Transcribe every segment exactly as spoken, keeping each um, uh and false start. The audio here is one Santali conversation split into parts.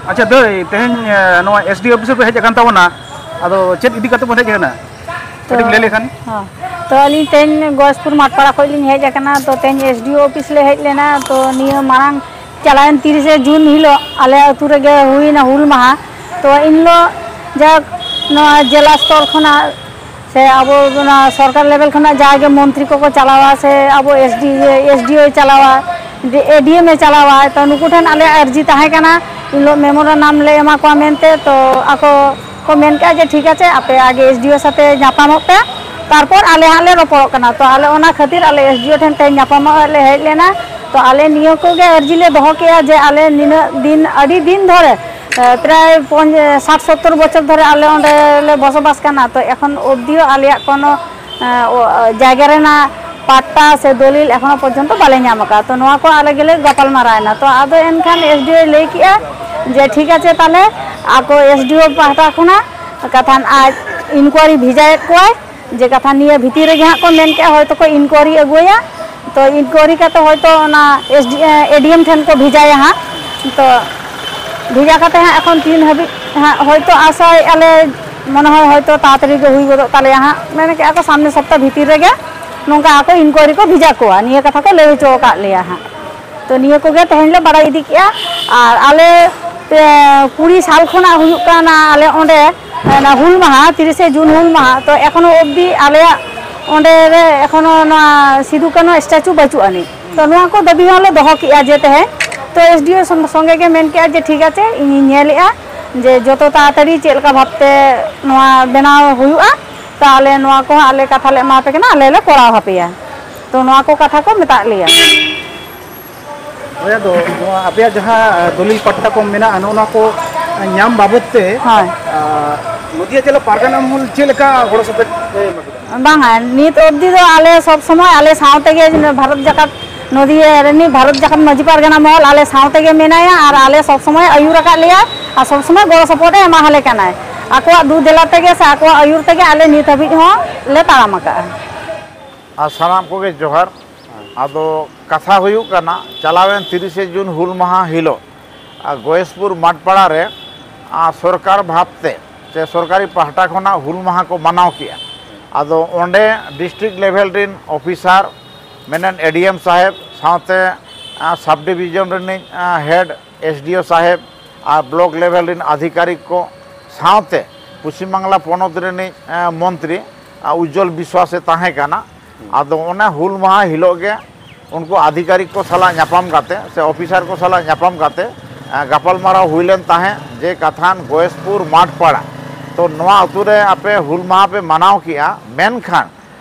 ᱟᱪᱪᱷᱟ ᱫᱟᱹᱭ, ᱛᱮᱦᱮᱧ ᱮ, ᱱᱚᱣᱟ ᱮᱥ ᱰᱤ ᱚᱯᱷᱤᱥ ᱨᱮᱯᱮ ᱦᱮᱡ ᱟᱠᱟᱱ ᱛᱟᱵᱚᱱᱟ, ᱟᱫᱚ ᱪᱮᱫ ᱤᱫᱤ ᱠᱟᱛᱮ ᱵᱚᱱ ᱦᱮᱡ ᱟᱠᱟᱱᱟ? ᱛᱚ ᱠᱟᱹᱴᱤᱡ ᱞᱟᱹᱭ ᱞᱮᱠᱷᱟᱱ᱾ ᱦᱚᱸ᱾ ᱛᱚ ᱟᱹᱞᱤᱧ ᱛᱮᱦᱮᱧ ᱜᱚᱭᱮᱥᱯᱩᱨ ᱢᱟᱴᱯᱟᱲᱟ ᱠᱷᱚᱱ ᱞᱤᱧ ᱦᱮᱡ ᱟᱠᱟᱱᱟ᱾ ᱛᱚ ᱛᱮᱦᱮᱧ ᱮᱥ ᱰᱤ ᱚ ᱚᱯᱷᱤᱥ ᱞᱮ ᱦᱮᱡ ᱞᱮᱱᱟ᱾ ᱛᱚ ᱱᱤᱭᱟᱹ ᱢᱟᱲᱟᱝ ᱪᱟᱞᱟᱣᱮᱱ ᱛᱤᱨᱤᱥᱮ ᱡᱩᱱ ᱦᱤᱞᱳᱜ ᱟᱞᱮ ᱟᱹᱛᱩ ᱨᱮᱜᱮ ᱦᱩᱭᱱᱟ ᱦᱩᱞ ᱢᱟᱦᱟ᱾ ᱛᱚ ᱮᱱᱦᱤᱞᱳᱜ ᱡᱟᱠ ᱱᱚᱣᱟ ᱡᱮᱞᱟ ᱥᱛᱚᱨ ᱠᱷᱚᱱᱟᱜ ᱥᱮ ᱟᱵᱚ ᱚᱱᱟ ᱥᱚᱨᱠᱟᱨ ᱞᱮᱵᱮᱞ ᱠᱷᱚᱱᱟᱜ ᱡᱟᱦᱟᱸᱭ ᱜᱮ ᱢᱚᱱᱛᱨᱤ ᱠᱚᱠᱚ ᱪᱟᱞᱟᱣᱟ ᱥᱮ ᱟᱵᱚ ᱮᱥ ᱰᱤ, ᱮᱥ ᱰᱤ ᱳᱭ ᱪᱟᱞᱟᱣᱟ, ᱮ ᱰᱤ ᱮᱢ ᱮ ᱪᱟᱞᱟᱣᱟ, ᱛᱚ ᱱᱩᱠᱩ ᱴᱷᱮᱱ ᱟᱞᱮᱭᱟᱜ ᱟᱹᱨᱡᱤ ᱛᱟᱦᱮᱸ ᱠᱟᱱᱟ᱾ ᱮᱱᱦᱤᱞᱳᱜ ᱢᱮᱢᱳᱨᱮᱱᱰᱟᱢ ᱞᱮ ᱮᱢᱟ ᱠᱚᱣᱟ ᱢᱮᱱᱛᱮ, ᱛᱚ ᱟᱠᱚ ᱠᱚ ᱢᱮᱱ ᱠᱮᱜᱼᱟ ᱡᱮ ᱴᱷᱤᱠ ᱟᱪᱷᱮ, ᱟᱯᱮ ᱟᱜᱮ ᱮᱥ ᱰᱤ ᱳ ᱥᱟᱛᱮ ᱧᱟᱯᱟᱢᱚᱜ ᱯᱮ, ᱛᱟᱨᱯᱚᱨ ᱟᱞᱮ ᱦᱟᱸᱜ ᱞᱮ ᱨᱚᱯᱚᱲᱚᱜ ᱠᱟᱱᱟ᱾ ᱛᱚ ᱟᱞᱮ ᱚᱱᱟ ᱠᱷᱟᱹᱛᱤᱨ ᱟᱞᱮ ᱮᱥ ᱰᱤ ᱳ ᱴᱷᱮᱱ ᱛᱮᱦᱮᱧ ᱧᱟᱯᱟᱢᱚᱜ ᱞᱮ ᱦᱮᱡ ᱞᱮᱱᱟ᱾ ᱛᱚ ᱟᱞᱮ ᱱᱤᱭᱟᱹ ᱠᱚᱜᱮ ᱟᱹᱨᱡᱤ ᱞᱮ ᱫᱚᱦᱚ ᱠᱮᱜᱼᱟ ᱡᱮ ᱟᱞᱮ ᱱᱤᱱᱟᱹᱜ ᱫᱤᱱ, ᱟᱹᱰᱤ ᱫᱤᱱ ᱫᱷᱚᱨᱮ, ᱮ, ᱯᱨᱟᱭ ᱯᱚᱧ-, ᱥᱟᱴ ᱥᱚᱛᱛᱚᱨ ᱵᱚᱪᱷᱚᱨ ᱫᱷᱚᱨᱮ ᱟᱞᱮ ᱚᱸᱰᱮ ᱞᱮ ᱵᱚᱥᱚᱵᱟᱥ ᱠᱟᱱᱟ᱾ ᱛᱚ ᱮᱠᱷᱚᱱ ᱚᱵᱫᱤ ᱦᱚᱸ ᱟᱞᱮᱭᱟᱜ ᱠᱳᱱᱳ, ᱮ, ᱚ, ᱡᱟᱭᱜᱟ ᱨᱮᱱᱟᱜ ᱯᱟᱴᱴᱟ ᱥᱮ ᱫᱚᱞᱤᱞ ᱮᱠᱷᱚᱱᱳ ᱯᱚᱨᱡᱚᱱᱛᱚ ᱵᱟᱞᱮ ᱧᱟᱢ ᱟᱠᱟᱫᱼᱟ᱾ ᱛᱚ ᱱᱚᱣᱟ ᱠᱚ ᱟᱞᱮ ᱜᱮᱞᱮ ᱜᱟᱯᱟᱞ ᱢᱟᱨᱟᱣ ᱮᱱᱟ᱾ ᱛᱚ ᱟᱫᱚ ᱮᱱᱠᱷᱟᱱ ᱮᱥ ᱰᱤ ᱳᱭ ᱞᱟᱹᱭ ᱠᱮᱜᱼᱟ ᱡᱮ ᱴᱷᱤᱠ ᱟᱪᱷᱮ, ᱛᱟᱦᱚᱞᱮ ᱟᱠᱚ ᱮᱥ ᱰᱤ ᱳ ᱯᱟᱦᱴᱟ ᱠᱷᱚᱱᱟᱜ ᱠᱟᱛᱷᱟᱱ ᱟᱡ ᱤᱱᱠᱩᱣᱟᱨᱤ ᱵᱷᱮᱡᱟᱭᱮᱫ ᱠᱚᱣᱟᱭ᱾ ᱡᱮ ᱠᱟᱛᱷᱟ ᱱᱤᱭᱟᱹ ᱵᱷᱤᱛᱤᱨ ᱨᱮᱜᱮ ᱦᱟᱸᱜ ᱠᱚ ᱢᱮᱱ ᱠᱮᱜᱼᱟ, ᱦᱚᱭᱛᱳ ᱠᱚ ᱤᱱᱠᱩᱣᱟᱨᱤ ᱟᱹᱜᱩᱭᱟ᱾ ᱛᱚ ᱤᱱᱠᱩᱣᱟᱨᱤ ᱠᱟᱛᱮ ᱦᱚᱭᱛᱳ ᱚᱱᱟ ᱮᱥ ᱰᱤ, ᱮ ᱰᱤ ᱮᱢ ᱴᱷᱮᱱ ᱠᱚ ᱵᱷᱮᱡᱟᱭᱟ ᱦᱟᱸᱜ᱾ ᱛᱚ ᱵᱷᱮᱡᱟ ᱠᱟᱛᱮ ᱦᱟᱸᱜ ᱮᱠᱷᱚᱱ ᱛᱤᱱ ᱦᱟᱹᱵᱤᱡ ᱦᱟᱸᱜ ᱦᱚᱭᱛᱳ ᱟᱥᱟᱭᱮᱫᱼᱟ ᱞᱮ, ᱢᱚᱱᱮ ᱦᱚᱭ ᱦᱚᱭᱛᱳ ᱛᱟᱲᱟᱛᱟᱲᱤ ᱜᱮ ᱦᱩᱭ ᱜᱚᱫᱚᱜ ᱛᱟᱞᱮᱭᱟ ᱦᱟᱸᱜ᱾ ᱢᱮᱱ ᱠᱮᱜᱼᱟ ᱠᱚ ᱥᱟᱢᱱᱮ ᱥᱚᱯᱛᱟ ᱵᱷᱤᱛᱤᱨ ᱨᱮᱜᱮ ᱱᱚᱝᱠᱟ ᱟᱠᱚ ᱤᱱᱠᱩᱣᱟᱨᱤ ᱠᱚ ᱵᱷᱮᱡᱟ ᱠᱚᱣᱟ, ᱱᱤᱭᱟᱹ ᱠᱟᱛᱷᱟ ᱠᱚ ᱞᱟᱹᱭ ᱦᱚᱪᱚ ᱟᱠᱟᱫ ᱞᱮᱭᱟ ᱦᱟᱸᱜ᱾ ᱛᱚ ᱱᱤᱭᱟᱹ ᱠᱚᱜᱮ ᱛᱮᱦᱮᱧ ᱞᱮ ᱵᱟᱲᱟᱭ ᱤᱫᱤ ᱠᱮᱜᱼᱟ᱾ ᱟᱨ ᱟᱞᱮ ᱯᱮ, ᱠᱩᱲᱤ ᱥᱟᱞ ᱠᱷᱚᱱᱟᱜ ᱦᱩᱭᱩᱜ ᱠᱟᱱᱟ ᱟᱞᱮ ᱚᱸᱰᱮ ᱚᱱᱟ ᱦᱩᱞ ᱢᱟᱦᱟ, ᱛᱤᱨᱤᱥᱮ ᱡᱩᱱ ᱦᱩᱞ ᱢᱟᱦᱟ, ᱛᱚ ᱮᱠᱷᱚᱱᱳ ᱚᱵᱫᱤ ᱟᱞᱮᱭᱟᱜ ᱚᱸᱰᱮ ᱨᱮ ᱮᱠᱷᱚᱱᱳ ᱱᱚᱣᱟ ᱥᱤᱫᱩ ᱠᱟᱹᱱᱦᱩ ᱥᱴᱮᱪᱩ ᱵᱟᱹᱪᱩᱜ ᱟᱹᱱᱤᱡ᱾ ᱛᱚ ᱱᱚᱣᱟ ᱠᱚ ᱫᱟᱹᱵᱤ ᱦᱚᱸᱞᱮ ᱫᱚᱦᱚ ᱠᱮᱜᱼᱟ ᱡᱮ ᱛᱮᱦᱮᱧ, ᱛᱚ ᱮᱥ ᱰᱤ ᱳ ᱥᱚᱝ-, ᱥᱚᱸᱜᱮ ᱜᱮ ᱢᱮᱱ ᱠᱮᱜᱼᱟ ᱡᱮ ᱴᱷᱤᱠ ᱟᱪᱷᱮ, ᱤᱧᱤᱧ ᱧᱮᱞᱮᱜᱼᱟ ᱡᱮ ᱡᱚᱛᱚ ᱛᱟᱲᱟᱛᱟᱲᱤ ᱪᱮᱫ ᱞᱮᱠᱟ ᱵᱷᱟᱵᱽᱛᱮ ᱱᱚᱣᱟ ᱵᱮᱱᱟᱣ ᱦᱩᱭᱩᱜᱼᱟ, ᱛᱟᱦᱚᱞᱮ ᱱᱚᱣᱟ ᱠᱚᱦᱚᱸ ᱟᱞᱮ ᱠᱟᱛᱷᱟ ᱞᱮ ᱮᱢᱟ ᱯᱮ ᱠᱟᱱᱟ, ᱟᱞᱮ ᱞᱮ ᱠᱚᱨᱟᱣ ᱟᱯᱮᱭᱟ᱾ ᱛᱚ ᱱᱚᱣᱟ ᱠᱚ ᱠᱟᱛᱷᱟ ᱠᱚ ᱢᱮᱛᱟᱜ ᱞᱮᱭᱟ᱾ ᱦᱳᱭ, ᱟᱫᱚ ᱱᱚᱣᱟ ᱟᱯᱮᱭᱟᱜ ᱡᱟᱦᱟᱸ, ᱟᱸ, ᱫᱚᱞᱤᱞ ᱯᱟᱴᱴᱟ ᱠᱚ ᱢᱮᱱᱟᱜᱼᱟ, ᱱᱚᱜᱼᱚ ᱱᱚᱣᱟ ᱠᱚ ᱧᱟᱢ ᱵᱟᱵᱚᱫ ᱛᱮ, ᱦᱳᱭ᱾ ᱟᱸ, ᱱᱚᱫᱤᱭᱟ ᱡᱮᱞᱟ ᱯᱟᱨᱜᱟᱱᱟ ᱢᱚᱦᱚᱞ ᱪᱮᱫ ᱞᱮᱠᱟ ᱜᱚᱲᱚ ᱥᱚᱯᱚᱦᱚᱫ ᱯᱮ ᱮᱢᱟ ᱠᱮᱫᱟ? ᱵᱟᱝᱟ, ᱱᱤᱛ ᱚᱵᱫᱤ ᱫᱚ ᱟᱞᱮ ᱥᱚᱵ ᱥᱚᱢᱚᱭ ᱟᱞᱮ ᱥᱟᱶ ᱛᱮᱜᱮ ᱵᱷᱟᱨᱚᱛ ᱡᱟᱠᱟᱛ, ᱱᱚᱫᱤᱭᱟ ᱨᱤᱱᱤᱡ ᱵᱷᱟᱨᱚᱛ ᱡᱟᱠᱟᱛ ᱢᱟᱹᱡᱷᱤ ᱯᱟᱨᱜᱟᱱᱟ ᱢᱚᱦᱚᱞ ᱟᱞᱮ ᱥᱟᱶ ᱛᱮᱜᱮ ᱢᱮᱱᱟᱭᱟ ᱟᱨ ᱟᱞᱮ ᱥᱚᱵ ᱥᱚᱢᱚᱭ ᱟᱹᱭᱩᱨ ᱟᱠᱟᱫ ᱞᱮᱭᱟ ᱟᱨ ᱥᱚᱵ ᱥᱚᱢᱚᱭ ᱜᱚᱲᱚ ᱥᱚᱯᱚᱦᱚᱫ ᱮ ᱮᱢᱟ ᱦᱟᱞᱮ ᱠᱟᱱᱟᱭ᱾ ᱟᱠᱚᱣᱟᱜ ᱫᱩ ᱫᱮᱞᱟ ᱛᱮᱜᱮ ᱥᱮ ᱟᱠᱚᱣᱟᱜ ᱟᱹᱭᱩᱨ ᱛᱮᱜᱮ ᱟᱞᱮ ᱱᱤᱛ ᱦᱟᱹᱵᱤᱡ ᱦᱚᱸ ᱞᱮ ᱛᱟᱲᱟᱢ ᱟᱠᱟᱫᱼᱟ᱾ ᱟᱨ ᱥᱟᱱᱟᱢ ᱠᱚᱜᱮ ᱡᱚᱦᱟᱨ᱾ ᱟᱫᱚ ᱠᱟᱛᱷᱟ ᱦᱩᱭᱩᱜ ᱠᱟᱱᱟ, ᱪᱟᱞᱟᱣᱮᱱ ᱛᱤᱨᱤᱥᱮ ᱡᱩᱱ ᱦᱩᱞ ᱢᱟᱦᱟ ᱦᱤᱞᱳᱜ ᱜᱚᱭᱮᱥᱯᱩᱨ ᱢᱟᱴᱯᱟᱲᱟ ᱨᱮ ᱟᱨ ᱥᱚᱨᱠᱟᱨ ᱵᱷᱟᱵᱽ ᱛᱮ ᱥᱮ ᱥᱚᱨᱠᱟᱨᱤ ᱯᱟᱦᱴᱟ ᱠᱷᱚᱱᱟᱜ ᱦᱩᱞ ᱢᱟᱦᱟ ᱠᱚ ᱢᱟᱱᱟᱣ ᱠᱮᱜᱼᱟ᱾ ᱟᱫᱚ ᱚᱸᱰᱮ ᱰᱤᱥᱴᱨᱤᱠᱴ ᱞᱮᱵᱷᱮᱞ ᱨᱮᱱ ᱚᱯᱷᱤᱥᱟᱨ, ᱢᱮᱱᱮᱱ ᱮᱰᱤᱮᱢ ᱥᱟᱦᱮᱵᱽ ᱥᱟᱶᱛᱮ ᱥᱟᱵᱽ ᱰᱤᱵᱷᱤᱡᱚᱱ ᱨᱤᱱᱤᱡ ᱦᱮᱰ ᱮᱥᱰᱤᱳ ᱥᱟᱦᱮᱵᱽ ᱟᱨ ᱵᱞᱚᱠ ᱞᱮᱵᱷᱮᱞ ᱨᱮᱱ ᱟᱫᱷᱤᱠᱟᱨᱤᱠ ᱠᱚ ᱥᱟᱶᱛᱮ ᱯᱚᱥᱪᱤᱢ ᱵᱟᱝᱞᱟ ᱯᱚᱱᱚᱛ ᱨᱤᱱᱤᱡ ᱢᱚᱱᱛᱨᱤ ᱩᱡᱡᱚᱞ ᱵᱤᱥᱣᱟᱥ ᱮ ᱛᱟᱦᱮᱸ ᱠᱟᱱᱟ᱾ ᱟᱫᱚ ᱚᱱᱟ ᱦᱩᱞ ᱢᱟᱦᱟ ᱦᱤᱞᱳᱜ ᱜᱮ ᱩᱱᱠᱩ ᱟᱫᱷᱤᱠᱟᱨᱤᱠ ᱠᱚ ᱥᱟᱞᱟᱜ ᱧᱟᱯᱟᱢ ᱠᱟᱛᱮ ᱥᱮ ᱚᱯᱷᱤᱥᱟᱨ ᱠᱚ ᱥᱟᱞᱟᱜ ᱧᱟᱯᱟᱢ ᱠᱟᱛᱮ ᱜᱟᱯᱟᱞᱢᱟᱨᱟᱣ ᱦᱩᱭ ᱞᱮᱱ ᱛᱟᱦᱮᱸᱫ ᱡᱮ ᱠᱟᱛᱷᱟᱱ ᱜᱚᱭᱮᱥᱯᱩᱨ ᱢᱟᱴᱯᱟᱲᱟ, ᱛᱚ ᱱᱚᱣᱟ ᱟᱹᱛᱩ ᱨᱮ ᱟᱯᱮ ᱦᱩᱞ ᱢᱟᱦᱟ ᱯᱮ ᱢᱟᱱᱟᱣ ᱠᱮᱜᱼᱟ, ᱢᱮᱱᱠᱷᱟᱱ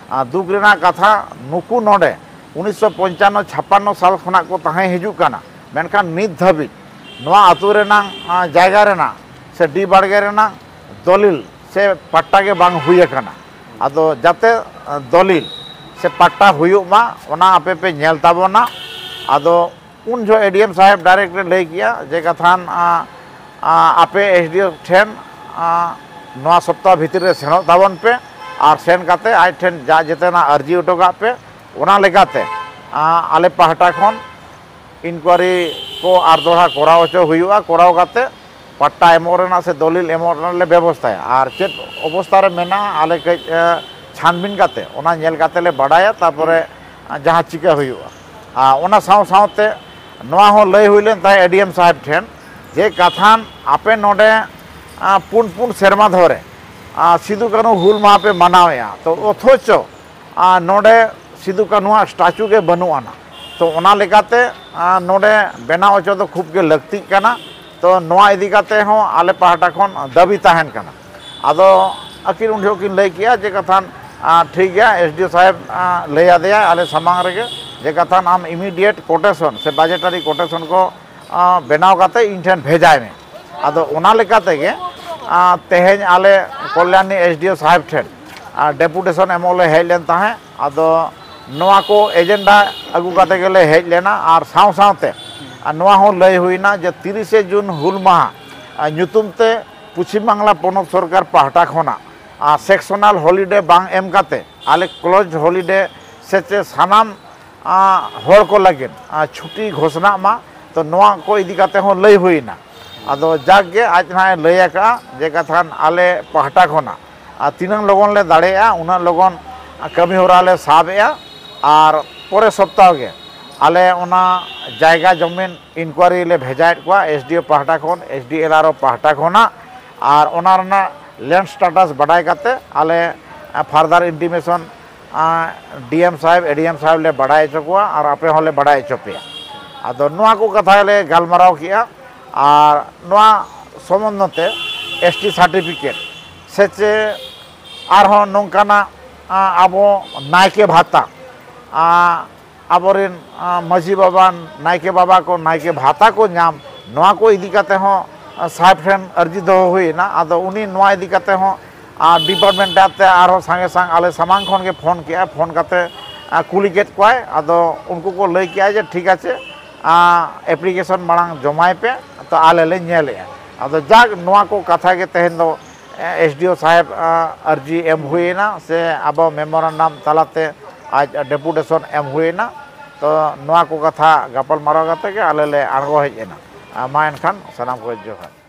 ᱫᱩᱠ ᱨᱮᱱᱟᱜ ᱠᱟᱛᱷᱟ, ᱱᱩᱠᱩ ᱱᱚᱰᱮ ᱩᱱᱤᱥᱥᱚ ᱯᱚᱧᱪᱟᱱᱱᱚ ᱪᱷᱟᱯᱟᱱᱱᱚ ᱥᱟᱞ ᱠᱷᱚᱱᱟᱜ ᱠᱚ ᱛᱟᱦᱮᱸ ᱦᱤᱡᱩᱜ ᱠᱟᱱᱟ, ᱢᱮᱱᱠᱷᱟᱱ ᱱᱤᱛ ᱫᱷᱟᱹᱵᱤᱡ ᱱᱚᱣᱟ ᱟᱹᱛᱩ ᱨᱮᱱᱟᱜ ᱡᱟᱭᱜᱟ ᱨᱮᱱᱟᱜ ᱥᱮ ᱰᱤ ᱵᱟᱲᱜᱮ ᱨᱮᱱᱟᱜ ᱫᱚᱞᱤᱞ ᱥᱮ ᱯᱟᱴᱴᱟ ᱜᱮ ᱵᱟᱝ ᱦᱩᱭ ᱟᱠᱟᱱᱟ᱾ ᱟᱫᱚ ᱡᱟᱛᱮ ᱫᱚᱞᱤᱞ ᱥᱮ ᱯᱟᱴᱴᱟ ᱦᱩᱭᱩᱜ ᱢᱟ, ᱚᱱᱟ ᱟᱯᱮ ᱯᱮ ᱧᱮᱞ ᱛᱟᱵᱚᱱᱟ᱾ ᱟᱫᱚ ᱩᱱ ᱡᱚᱦᱚᱜ ᱮᱰᱤᱮᱢ ᱥᱟᱦᱮᱵᱽ ᱰᱟᱭᱨᱮᱠᱴ ᱮ ᱞᱟᱹᱭ ᱠᱮᱜᱼᱟ ᱡᱮ ᱠᱟᱛᱷᱟᱱ ᱟᱯᱮ ᱮᱥᱰᱤᱳ ᱴᱷᱮᱱ ᱱᱚᱣᱟ ᱥᱚᱯᱛᱟᱦ ᱵᱷᱤᱛᱤᱨ ᱨᱮ ᱥᱮᱱᱚᱜ ᱛᱟᱵᱚᱱ ᱯᱮ ᱟᱨ ᱥᱮᱱ ᱠᱟᱛᱮ ᱟᱡ ᱴᱷᱮᱱ ᱡᱟ ᱡᱮᱛᱮᱱᱟᱜ ᱟᱹᱨᱡᱤ ᱦᱚᱴᱚ ᱠᱟᱜ ᱯᱮ᱾ ᱚᱱᱟ ᱞᱮᱠᱟᱛᱮ ᱟᱞᱮ ᱯᱟᱦᱴᱟ ᱠᱷᱚᱱ ᱤᱱᱠᱩᱣᱟᱨᱤ ᱠᱚ ᱟᱨ ᱫᱚᱦᱲᱟ ᱠᱚᱨᱟᱣ ᱦᱚᱪᱚ ᱦᱩᱭᱩᱜᱼᱟ᱾ ᱠᱚᱨᱟᱣ ᱠᱟᱛᱮ ᱯᱟᱴᱴᱟ ᱮᱢᱚᱜ ᱨᱮᱱᱟᱜ ᱥᱮ ᱫᱚᱞᱤᱞ ᱮᱢᱚᱜ ᱨᱮᱱᱟᱜ ᱞᱮ ᱵᱮᱵᱚᱥᱛᱷᱟᱭᱟ᱾ ᱟᱨ ᱪᱮᱫ ᱚᱵᱚᱥᱛᱷᱟ ᱨᱮ ᱢᱮᱱᱟᱜᱼᱟ, ᱟᱞᱮ ᱠᱟᱹᱡ ᱪᱷᱟᱱᱵᱤᱱ ᱠᱟᱛᱮ ᱚᱱᱟ ᱧᱮᱞ ᱠᱟᱛᱮ ᱞᱮ ᱵᱟᱰᱟᱭᱟ, ᱛᱟᱨᱯᱚᱨᱮ ᱡᱟᱦᱟᱸ ᱪᱤᱠᱟᱹ ᱦᱩᱭᱩᱜᱼᱟ᱾ ᱟᱨ ᱚᱱᱟ ᱥᱟᱶ ᱥᱟᱶᱛᱮ ᱱᱚᱣᱟ ᱦᱚᱸ ᱞᱟᱹᱭ ᱦᱩᱭ ᱞᱮᱱ ᱛᱟᱦᱮᱸᱫ ᱮᱰᱤᱮᱢ ᱥᱟᱦᱮᱵᱽ ᱴᱷᱮᱱ ᱡᱮ ᱠᱟᱛᱷᱟᱱ ᱟᱯᱮ ᱱᱚᱰᱮ ᱯᱩᱱ ᱯᱩᱱ ᱥᱮᱨᱢᱟ ᱫᱷᱚᱨᱮ ᱥᱤᱫᱩ ᱠᱟᱹᱱᱦᱩ ᱦᱩᱞ ᱢᱟᱦᱟ ᱯᱮ ᱢᱟᱱᱟᱣᱮᱫᱼᱟ, ᱛᱚ ᱚᱛᱷᱚᱪᱚ ᱱᱚᱰᱮ ᱥᱤᱫᱩ ᱠᱟᱹᱱᱦᱩᱣᱟᱜ ᱥᱴᱟᱪᱩ ᱜᱮ ᱵᱟᱹᱱᱩᱜ ᱟᱱᱟ᱾ ᱛᱚ ᱚᱱᱟ ᱞᱮᱠᱟᱛᱮ ᱱᱚᱰᱮ ᱵᱮᱱᱟᱣ ᱦᱚᱪᱚ ᱫᱚ ᱠᱷᱩᱵ ᱜᱮ ᱞᱟᱹᱠᱛᱤᱜ ᱠᱟᱱᱟ᱾ ᱛᱚ ᱱᱚᱣᱟ ᱤᱫᱤ ᱠᱟᱛᱮ ᱦᱚᱸ ᱟᱞᱮ ᱯᱟᱦᱴᱟ ᱠᱷᱚᱱ ᱫᱟᱹᱵᱤ ᱛᱟᱦᱮᱱ ᱠᱟᱱᱟ᱾ ᱟᱫᱚ ᱟᱹᱠᱤᱱ ᱩᱱ ᱡᱚᱦᱚᱜ ᱠᱤᱱ ᱞᱟᱹᱭ ᱠᱮᱜᱼᱟ ᱡᱮ ᱠᱟᱛᱷᱟᱱ ᱴᱷᱤᱠ ᱜᱮᱭᱟ, ᱮᱥᱰᱤᱳ ᱥᱟᱦᱮᱵᱽ ᱞᱟᱹᱭ ᱟᱫᱮᱭᱟ ᱟᱞᱮ ᱥᱟᱢᱟᱝ ᱨᱮᱜᱮ ᱡᱮ ᱠᱟᱛᱷᱟᱱ ᱟᱢ ᱤᱢᱤᱰᱤᱭᱮᱴ ᱠᱳᱴᱮᱥᱚᱱ ᱥᱮ ᱵᱟᱡᱮᱴᱟᱨᱤ ᱠᱳᱴᱮᱥᱚᱱ ᱠᱚ ᱵᱮᱱᱟᱣ ᱠᱟᱛᱮ ᱤᱧ ᱴᱷᱮᱱ ᱵᱷᱮᱡᱟᱭ ᱢᱮ᱾ ᱟᱫᱚ ᱚᱱᱟ ᱞᱮᱠᱟ ᱛᱮᱜᱮ ᱛᱮᱦᱮᱧ ᱟᱞᱮ ᱠᱚᱞᱭᱟᱱᱤ ᱮᱥᱰᱤᱳ ᱥᱟᱦᱮᱵᱽ ᱴᱷᱮᱱ ᱰᱮᱯᱩᱴᱮᱥᱚᱱ ᱮᱢᱚᱜ ᱞᱮ ᱦᱮᱡ ᱞᱮᱱ ᱛᱟᱦᱮᱸᱫ᱾ ᱟᱫᱚ ᱱᱚᱣᱟ ᱠᱚ ᱮᱡᱮᱱᱰᱟ ᱟᱹᱜᱩ ᱠᱟᱛᱮ ᱜᱮᱞᱮ ᱦᱮᱡ ᱞᱮᱱᱟ᱾ ᱟᱨ ᱥᱟᱶ ᱥᱟᱶᱛᱮ ᱟᱨ ᱱᱚᱣᱟ ᱦᱚᱸ ᱞᱟᱹᱭ ᱦᱩᱭᱱᱟ ᱡᱮ ᱛᱤᱨᱤᱥᱮ ᱡᱩᱱ ᱦᱩᱞ ᱢᱟᱦᱟ ᱧᱩᱛᱩᱢ ᱛᱮ ᱯᱚᱪᱷᱤᱢ ᱵᱟᱝᱞᱟ ᱯᱚᱱᱚᱛ ᱥᱚᱨᱠᱟᱨ ᱯᱟᱦᱴᱟ ᱠᱷᱚᱱᱟᱜ ᱥᱮᱠᱥᱚᱱᱟᱞ ᱦᱚᱞᱤᱰᱮ ᱵᱟᱝ ᱮᱢ ᱠᱟᱛᱮ ᱟᱞᱮ ᱠᱞᱳᱡᱽ ᱦᱚᱞᱤᱰᱮ ᱥᱮ ᱪᱮ ᱥᱟᱱᱟᱢ ᱦᱚᱲ ᱠᱚ ᱞᱟᱹᱜᱤᱫ ᱪᱷᱩᱴᱤ ᱜᱷᱳᱥᱱᱟᱜ ᱢᱟ᱾ ᱛᱚ ᱱᱚᱣᱟ ᱠᱚ ᱤᱫᱤ ᱠᱟᱛᱮ ᱦᱚᱸ ᱞᱟᱹᱭ ᱦᱩᱭᱱᱟ᱾ ᱟᱫᱚ ᱡᱟᱠ ᱜᱮ ᱟᱡ ᱱᱟᱦᱟᱜ ᱮ ᱞᱟᱹᱭ ᱟᱠᱟᱫᱼᱟ ᱡᱮ ᱠᱟᱛᱷᱟᱱ ᱟᱞᱮ ᱯᱟᱦᱴᱟ ᱠᱷᱚᱱᱟᱜ ᱟᱨ ᱛᱤᱱᱟᱹᱝ ᱞᱚᱜᱚᱱ ᱞᱮ ᱫᱟᱲᱮᱭᱟᱜᱼᱟ ᱩᱱᱟᱹᱜ ᱞᱚᱜᱚᱱ ᱠᱟᱹᱢᱤ ᱦᱚᱨᱟ ᱞᱮ ᱥᱟᱵ ᱮᱜᱼᱟ᱾ ᱟᱨ ᱯᱚᱨᱮ ᱥᱚᱯᱛᱟᱦᱚ ᱜᱮ ᱟᱞᱮ ᱚᱱᱟ ᱡᱟᱭᱜᱟ ᱡᱚᱢᱤᱱ ᱤᱱᱠᱩᱣᱟᱨᱤ ᱞᱮ ᱵᱷᱮᱡᱟᱭᱮᱫ ᱠᱚᱣᱟ, ᱮᱥ ᱰᱤ ᱳ ᱯᱟᱦᱴᱟ ᱠᱷᱚᱱ, ᱮᱥ ᱰᱤ ᱮᱞ ᱟᱨ ᱳ ᱯᱟᱦᱴᱟ ᱠᱷᱚᱱᱟᱜ᱾ ᱟᱨ ᱚᱱᱟ ᱨᱮᱱᱟᱜ ᱞᱮᱱᱰ ᱥᱴᱮᱴᱟᱥ ᱵᱟᱰᱟᱭ ᱠᱟᱛᱮ ᱟᱞᱮ ᱯᱷᱟᱨᱫᱟᱨ ᱤᱱᱴᱤᱢᱮᱥᱚᱱ ᱰᱤ ᱮᱢ ᱥᱟᱦᱮᱵᱽ, ᱮ ᱰᱤ ᱮᱢ ᱥᱟᱦᱮᱵᱽ ᱞᱮ ᱵᱟᱰᱟᱭ ᱦᱚᱪᱚ ᱠᱚᱣᱟ ᱟᱨ ᱟᱯᱮ ᱦᱚᱸᱞᱮ ᱵᱟᱰᱟᱭ ᱦᱚᱪᱚ ᱯᱮᱭᱟ᱾ ᱟᱫᱚ ᱱᱚᱣᱟ ᱠᱚ ᱠᱟᱛᱷᱟ ᱞᱮ ᱜᱟᱞᱢᱟᱨᱟᱣ ᱠᱮᱜᱼᱟ᱾ ᱟᱨ ᱱᱚᱣᱟ ᱥᱚᱢᱵᱚᱱᱫᱷᱚ ᱛᱮ ᱮᱥ ᱴᱤ ᱥᱟᱨᱴᱤᱯᱷᱤᱠᱮᱴ ᱥᱮ ᱪᱮ ᱟᱨᱦᱚᱸ ᱱᱚᱝᱠᱟᱱᱟᱜ, ᱟ, ᱟᱵᱚ ᱱᱟᱭᱠᱮ ᱵᱷᱟᱛᱟ, ᱟ, ᱟᱵᱚᱨᱮᱱ, ᱟ, ᱢᱟᱹᱡᱷᱤ ᱵᱟᱵᱟ, ᱱᱟᱭᱠᱮ ᱵᱟᱵᱟ ᱠᱚ ᱱᱟᱭᱠᱮ ᱵᱷᱟᱛᱟ ᱠᱚ ᱧᱟᱢ, ᱱᱚᱣᱟ ᱠᱚ ᱤᱫᱤ ᱠᱟᱛᱮ ᱦᱚᱸ, ᱟ, ᱥᱟᱦᱮᱵᱽ ᱴᱷᱮᱱ ᱟᱹᱨᱡᱤ ᱫᱚᱦᱚ ᱦᱩᱭᱮᱱᱟ᱾ ᱟᱫᱚ ᱩᱱᱤ ᱱᱚᱣᱟ ᱤᱫᱤ ᱠᱟᱛᱮ ᱦᱚᱸ, ᱟ, ᱰᱤᱯᱟᱨᱴᱢᱮᱱᱴ ᱛᱮ ᱟᱨᱦᱚᱸ ᱥᱟᱸᱜᱮ ᱥᱟᱝ ᱟᱞᱮ ᱥᱟᱢᱟᱝ ᱠᱷᱚᱱ ᱜᱮ ᱯᱷᱳᱱ ᱠᱮᱜᱼᱟ, ᱯᱷᱳᱱ ᱠᱟᱛᱮ, ᱟ, ᱠᱩᱞᱤ ᱠᱮᱫ ᱠᱚᱣᱟᱭ᱾ ᱟᱫᱚ ᱩᱱᱠᱩ ᱠᱚ ᱞᱟᱹᱭ ᱠᱮᱜᱼᱟ ᱡᱮ ᱴᱷᱤᱠ ᱟᱪᱷᱮ, ᱟ, ᱮᱯᱞᱤᱠᱮᱥᱚᱱ ᱢᱟᱲᱟᱝ ᱡᱚᱢᱟᱭ ᱯᱮ, ᱛᱚ ᱟᱞᱮ ᱞᱮ ᱧᱮᱞᱮᱜᱼᱟ᱾ ᱟᱫᱚ ᱡᱟᱠ ᱱᱚᱣᱟ ᱠᱚ ᱠᱟᱛᱷᱟ ᱜᱮ ᱛᱮᱦᱮᱧ ᱫᱚ, ᱮ, ᱮᱥ ᱰᱤ ᱳ ᱥᱟᱦᱮᱵᱽ, ᱟ, ᱟᱹᱨᱡᱤ ᱮᱢ ᱦᱩᱭᱮᱱᱟ ᱥᱮ ᱟᱵᱚ ᱢᱮᱢᱳᱨᱟᱱᱰᱟᱢ ᱛᱟᱞᱟᱛᱮ ᱟᱡ ᱰᱮᱯᱩᱴᱮᱥᱚᱱ ᱮᱢ ᱦᱩᱭᱮᱱᱟ᱾ ᱛᱚ ᱱᱚᱣᱟ ᱠᱚ ᱠᱟᱛᱷᱟ ᱜᱟᱯᱟᱞ ᱢᱟᱨᱟᱣ ᱠᱟᱛᱮ ᱜᱮ ᱟᱞᱮ ᱞᱮ ᱟᱬᱜᱚ ᱦᱮᱡ ᱮᱱᱟ᱾ ᱟ, ᱢᱟ ᱮᱱᱠᱷᱟᱱ ᱥᱟᱱᱟᱢ ᱠᱚ ᱡᱚᱦᱟᱨ᱾